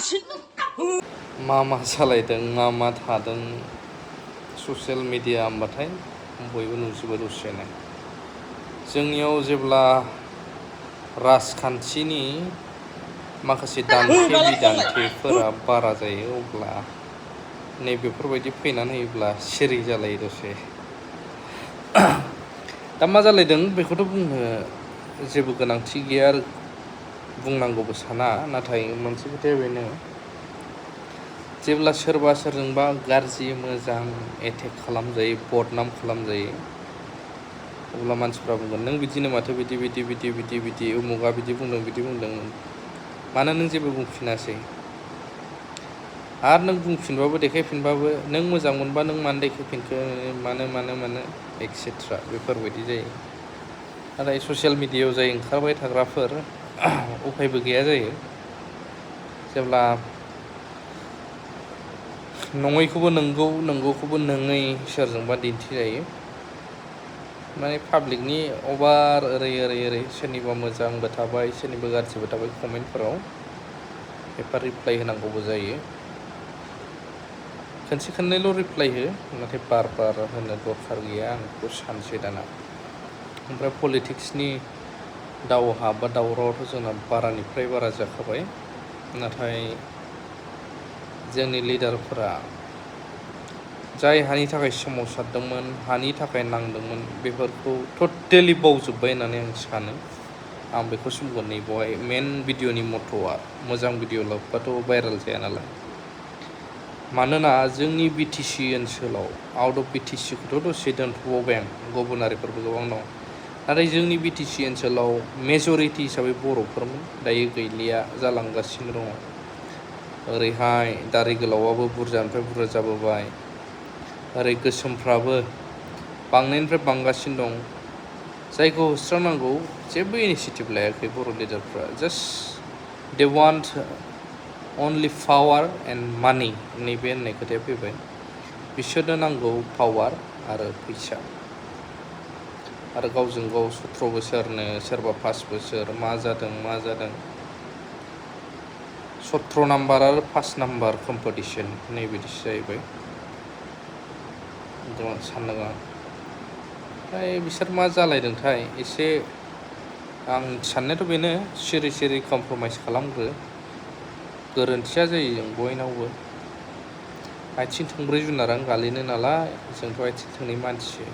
मा सालायदों मा थादों ससियेल मिडिया होनबाथाय बयबो नुजोबो दसेनो। जोंनियाव जेब्ला राजखान्थिनि माखासे दान्थे बिदान्थेफोरा बारा जायो अब्ला नैबेफोरबायदि फैनानै होयोब्ला सिरि जालायो दसे। दा मा जालायदों बेखौथ' बुंनो जेबो गोनांथि गैया आरो बुंनांगौबो साना। नाथाय मोनसे खोथाया बेनो, जेब्ला सोरबा सोरजोंबा गाज्रि मोजां एटेक खालामजायो, बदनाम खालामजायो, अब्ला मानसिफ्रा बुंगोन नों बिदिनो माथो बिदि उमुगा बिदि बुंदों मानो नों जेबो बुंफिनासै? आरो नों बुंफिनबाबो देखायफिनबाबो नों मोजां मोनबा नों मानो देखायफिनखो, मानो एक्सेट्रा बेफोरबायदि जायो। नाथाय ससियेल मिडियायाव जाय ओंखारबाय थाग्राफोर उफायबो गैया जायो। जेब्ला नङैखौबो नंगौ, नंगौखौबो नङै सोरजोंबा दिन्थिजायो, माने पाब्लिकनि अभार ओरै सोरनिबा मोजांबो थाबाय सोरनिबा गाज्रिबो थाबाय कमेन्टफोराव एफा रिप्लाइ होनांगौबो जायो। खनसे खननैल' रिप्लाइ हो, नाथाय बार होनो दरखार गैया आं बेखौ सानसै दाना। ओमफ्राय पलिटिक्सनि दावहा बा दावरावाथ' जोंना बारानिफ्राय बारा जाखाबाय। नाथाय जोंनि लिडारफोरा जाय हानि थाखाय सोमावसारदोंमोन, हानि थाखाय नांदोंमोन, बेफोरखौ टटेलि बावजोब्बाय होननानै आं सानो। आं बेखौसो बुंगोन नैबावहाय मेन भिडिअ'नि मट'आ मोजां भिडिअ' लाबोबाथ' भाइरेल जाया नालाय। मानोना जोंनि बिटिसि ओनसोलाव, आउट अफ बिटिसिखौथ' दसे दोनथ'बावबाय आं, गुबुन हारिफोरबो गोबां दं, नाथाय जोंनि बिटिसि ओनसोलाव मेजरिटि हिसाबै बर'फोरमोन, दायो गैलिया जालांगासिनो दङ। ओरैहाय दारि गोलावाबो बुरजानिफ्राय बुरजा जाबोबाय, ओरै गोसोमफ्राबो बांनायनिफ्राय बांगासिनो दं। जायखौ होस्रांनांगौ जेबो इनिसियेटिभ लायाखै बर' लिडारफ्रा। Just they want only power and मानि, नैबे होननाय खोथाया फैबाय। बिसोरनो नांगौ पावार आरो फैसा, आरो गावजों गाव 17 बोसोरनो सोरबा 5 बोसोर मा जादों 17 नाम्बार आरो 5 नाम्बार कम्पिटिसन नैबिदिसो जाहैबाय। साननो गोनां। ओमफ्राय बिसोर मा जालायदोंथाय एसे, आं साननायाथ' बेनो सिरि कमप्रमाइस खालामग्रो। गोरोन्थिया जायो जों बयनावबो। आथिं थोंब्रै जुनारानो गालिनो नालाय, जोंथ' आथिं थोंनै मानसि,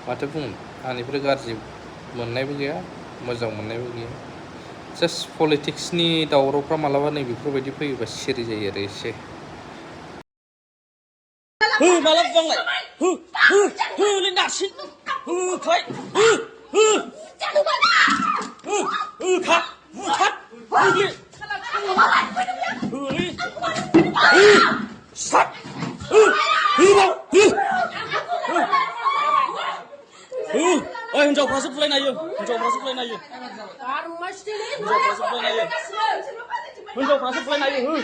माथो बुंनो। आंनिफ्राय गाज्रि मोननायबो गैया, मोजां मोननायबो गैया। जास्ट पलिटिक्सनि दावरावफ्रा मालाबा नैबेफोरबायदि फैयोबा सिरि जायो आरो एसे। माला बुंलाय लै नारसिन खालाय खा बुथार हिनजावफ्रासो बुलायनो हायो, हिनजावफ्रासो बुलायनो हायो।